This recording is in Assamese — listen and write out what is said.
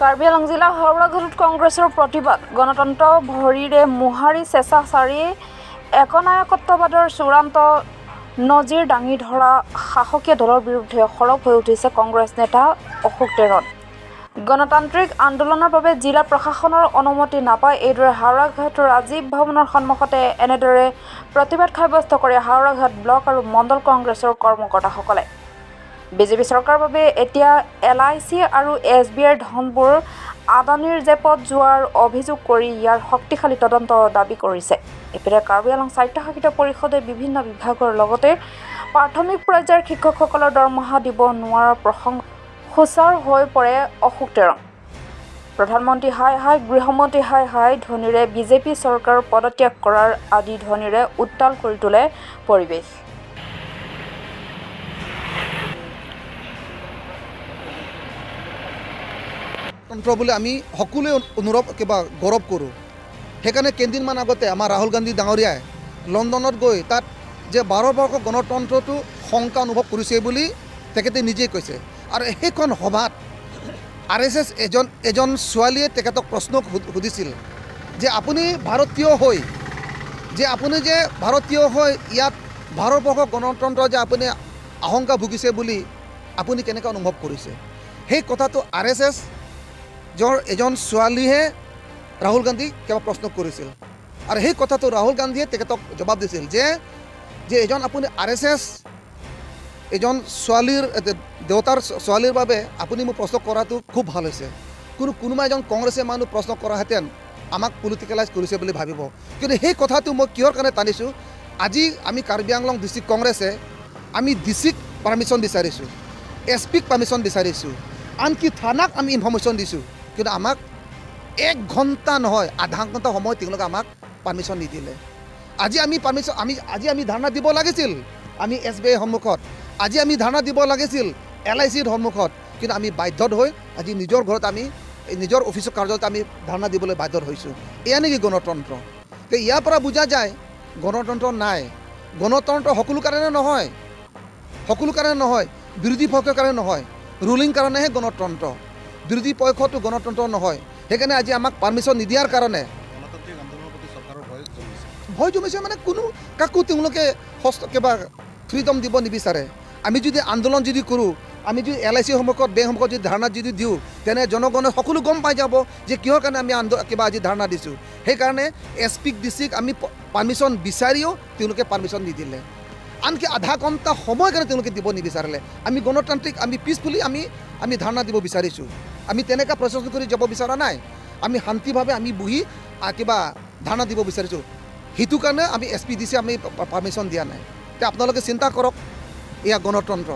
কাৰ্বি আংলং জিলা হাওৰাঘাটত কংগ্ৰেছৰ প্ৰতিবাদ। গণতন্ত্ৰ ভৰিৰে মোহাৰি স্বেচ্ছাচাৰী একনায়কত্ববাদৰ চূড়ান্ত নজিৰ দাঙি ধৰা শাসকীয় দলৰ বিৰুদ্ধে সৰব হৈ উঠিছে কংগ্ৰেছ নেতা অশোক টেৰণ। গণতান্ত্ৰিক আন্দোলনৰ বাবে জিলা প্ৰশাসনৰ অনুমতি নাপাই এইদৰে হাওৰাঘাট ৰাজীৱ ভৱনৰ সন্মুখতে এনেদৰে প্ৰতিবাদ সাব্যস্ত কৰে হাওৰাঘাট ব্লক আৰু মণ্ডল কংগ্ৰেছৰ কৰ্মকৰ্তাসকলে। বিজেপি চৰকাৰৰ বাবে এতিয়া এলআইচি আৰু এছবিআইৰ ধনবোৰ আদানীৰ জেপত যোৱাৰ অভিযোগ কৰি ইয়াৰ শক্তিশালী তদন্ত দাবী কৰিছে। ইপিনে কাৰ্বি আংলং স্বায়ত্তশাসিত পৰিষদে বিভিন্ন বিভাগৰ লগতে প্ৰাথমিক পৰ্যায়ৰ শিক্ষকসকলৰ দৰমহা দিব নোৱাৰাৰ প্ৰসংগ সোচ্চাৰ হৈ পৰে অশোক টেৰণ। প্ৰধানমন্ত্ৰী হায় হায়, গৃহমন্ত্ৰী হায় হায় ধ্বনিৰে বিজেপি চৰকাৰ পদত্যাগ কৰাৰ আদি ধ্বনিৰে উত্তাল কৰি তোলে পৰিৱেশ। তন্ত্ৰ বুলি আমি সকলোৱে অনুৰূপ কিবা গৌৰৱ কৰোঁ। সেইকাৰণে কেইদিনমান আগতে আমাৰ ৰাহুল গান্ধী ডাঙৰীয়াই লণ্ডনত গৈ তাত যে ভাৰতবৰ্ষ গণতন্ত্ৰটো শংকা অনুভৱ কৰিছে বুলি তেখেতে নিজেই কৈছে। আৰু সেইখন সভাত আৰএছএছ এজন ছোৱালীয়ে তেখেতক প্ৰশ্ন সুধিছিল যে আপুনি ভাৰতীয় হৈ যে আপুনি যে ভাৰতীয় হৈ ইয়াত ভাৰতবৰ্ষ গণতন্ত্ৰ যে আপুনি আশংকা ভুগিছে বুলি আপুনি কেনেকৈ অনুভৱ কৰিছে। সেই কথাটো আৰএছএছ এজন ছোৱালীহে ৰাহুল গান্ধীক কিবা প্ৰশ্ন কৰিছিল আৰু সেই কথাটো ৰাহুল গান্ধীয়ে তেখেতক জবাব দিছিল যে যে এজন আপুনি আৰএছএছ এজন ছোৱালীৰ দেউতাৰ ছোৱালীৰ বাবে আপুনি মোক প্ৰশ্ন কৰাটো খুব ভাল হৈছে। কোনোবা এজন কংগ্ৰেছৰ মানুহ প্ৰশ্ন কৰাহেঁতেন আমাক পলিটিকেলাইজ কৰিছে বুলি ভাবিব। কিন্তু সেই কথাটো মই কিহৰ কাৰণে টানিছোঁ, আজি আমি কাৰ্বি আংলং ডিষ্ট্ৰিক্ট কংগ্ৰেছে আমি ডি চিক পাৰ্মিশ্যন বিচাৰিছোঁ, এছ পিক পাৰ্মিশ্যন বিচাৰিছোঁ, আনকি থানাক আমি ইনফৰ্মেশ্যন দিছোঁ, কিন্তু আমাক এক ঘণ্টা নহয় আধা ঘণ্টা সময় তেওঁলোকে আমাক পাৰ্মিশ্যন নিদিলে। আজি আমি পাৰ্মিশ্যন আমি আজি আমি ধাৰণা দিব লাগিছিল আমি এছ বি আই সন্মুখত, আজি আমি ধাৰণা দিব লাগিছিল এল I চিৰ সন্মুখত, কিন্তু আমি বাধ্যত হৈ আজি নিজৰ ঘৰত আমি নিজৰ অফিচৰ কাৰ্যালয়ত আমি ধাৰণা দিবলৈ বাধ্যত হৈছোঁ। এয়া নেকি গণতন্ত্ৰ? তে ইয়াৰ পৰা বুজা যায় গণতন্ত্ৰ নাই। গণতন্ত্ৰ সকলো কাৰণে নহয়, সকলো কাৰণে নহয়, বিৰোধী পক্ষৰ কাৰণে নহয়, ৰুলিং কাৰণেহে গণতন্ত্ৰ, বিৰোধী পক্ষটো গণতন্ত্ৰ নহয়। সেইকাৰণে আজি আমাক পাৰ্মিশ্যন নিদিয়াৰ কাৰণে ভয় জমিছে। মানে কোনো কাকো তেওঁলোকে কিবা ফ্ৰীডম দিব নিবিচাৰে। আমি যদি আন্দোলন যদি কৰোঁ, আমি যদি এল I চিৰ সন্মুখত বেংক সন্মুখত যদি ধাৰণা যদি দিওঁ, তেনে জনগণে সকলো গম পাই যাব যে কিহৰ কাৰণে আমি কিবা আজি ধাৰণা দিছোঁ। সেইকাৰণে এছ পিক ডি চিক আমি পাৰ্মিশ্যন বিচাৰিও তেওঁলোকে পাৰ্মিশ্যন নিদিলে, আনকি আধা ঘণ্টা সময় কাৰণে তেওঁলোকে দিব নিবিচাৰিলে। আমি গণতান্ত্ৰিক আমি পিছফুলি আমি আমি ধাৰণা দিব বিচাৰিছোঁ, আমি তেনেকুৱা প্ৰচেছ কৰি যাব বিচৰা নাই, আমি শান্তিভাৱে আমি বহি কিবা ধাৰণা দিব বিচাৰিছোঁ। সেইটো কাৰণে আমি এছ পি ডি চি আমি পাৰ্মিশ্যন দিয়া নাই। তে আপোনালোকে চিন্তা কৰক, এয়া গণতন্ত্ৰ।